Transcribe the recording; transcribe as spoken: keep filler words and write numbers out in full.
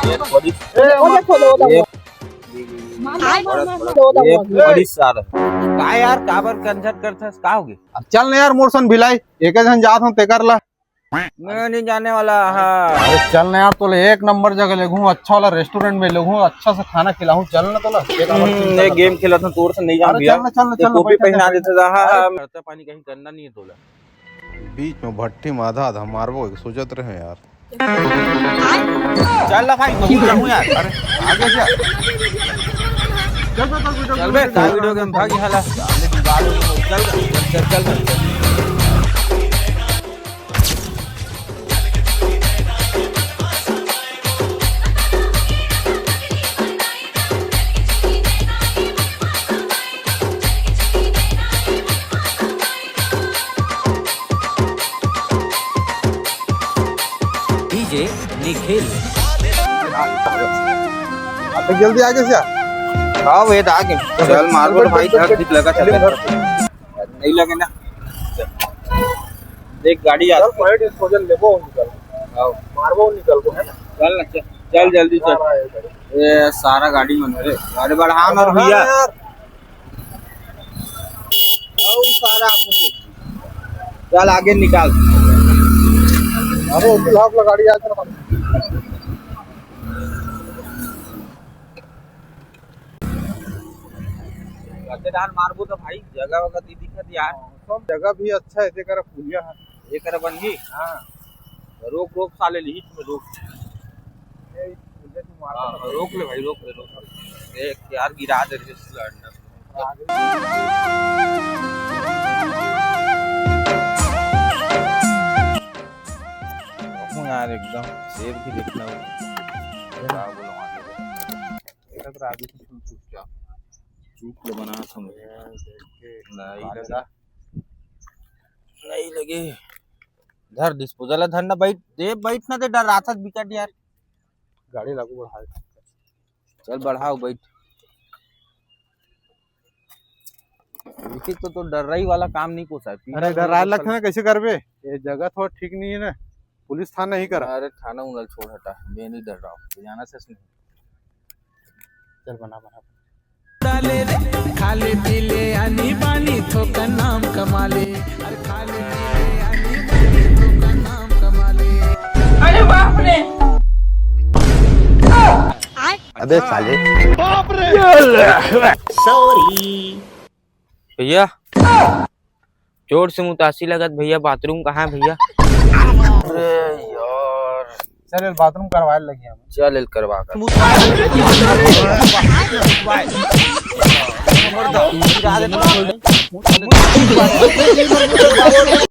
ये बड़ी, ये बड़ी सार है। का यार, काबर कंजर करथस, का होगे? अब चल ना यार, मोर संग भिलाई, एक झन जात हूँ तेकर ला। मैं नहीं जाने वाला, हाँ। अरे चल ना यार, तोले एक नंबर जगह लेगहूँ, अच्छा वाला रेस्टोरेंट में लेगहूँ, अच्छा से खाना खिलाहूँ, चल ना तोला। एक नंबर हम्म, चल एक ना। गेम खेलत हूँ, तोर से नहीं जाऊँ अरे भैया। चल ना, चल ना, ये चल ना, टोपी बैठ ना, पहना चल ना। देते रहा, हाँ। खर्चा पानी कहीं करना नहीं है तोला। बीच में भट्टी माधा आधा मारबो, सोचत रहे यार। चल ना भाई, मैं जाऊँ यार। अरे, आगे जा। चल बे, चल बे, का वीडियो गेम भागी हाला। चल, चल, चल, चल, चल। डीजे निखिल। अब जल्दी आगे से आ। हाँ, वे आगे। चल, मार बोल भाई, घर ठीक लगा, चल। नहीं लगे ना। एक गाड़ी आ। चल, कोई डिस्पोजल लेबो, निकल। आओ। मारबो, निकल को, है ना? चल ना, चल, चल जल्दी चल। आ रहा है गाड़ी। ए, सारा गाड़ी मन रे। अरे बढ़ा ना बढ़ा भैया। ना यार। आओ, सारा आप लोग। चल, आगे निकाल। अरे, उसी लाख ला गाड़ी आ, चल। कते डाल मारबो तो भाई, जगह वगह दी दिखत यार। हाँ, सब जगह भी अच्छा है, जेकर पुलिया है। ये कर बनही? हाँ। रोक, रोक साले, लिहित में रोक। ए, पुलिया तो मार हाँ, रोक ले भाई, रोक ले, रोक ले। देख यार, गिरा दे रहे हैं इसका अंडा। आगे। देखो यार, एकदम शेर भी देखना हो। क्या बोलूं आगे? ये सब राजू से सुन चुपचाप। चुप ले बना समझ। ये देख के नहीं मार लगा। नहीं लगे। धर डिस्पोजल, धर ना, बैठ दे, बैठ ना दे, डर रहा था बिकट यार। गाड़ी लागू बढ़ा। चल बढ़ाओ, बैठ। इसी तो, तो डर रही वाला काम नहीं पोसाय। अरे डर रहा लगता है, कैसे करबे? ये जगह थोड़ा ठीक नहीं है ना, पुलिस थाना ही करा। अरे थाना उंगल छोड़ हटा, मैं नहीं डर रहा हूँ, तो जाना से नहीं। चल बना, बना। डाले रे, खाले पीले आनी बानी थोका नाम कमाले। अरे खाले पीले आनी बानी थोका नाम कमाले। अरे बाप रे। अबे साले। सॉरी। भैया, जोर से मुतासी लगत भैया, बाथरूम कहाँ है भैया? अरे यार। चल, बाथरूम करवाए लगे हम। चल, करवा कर।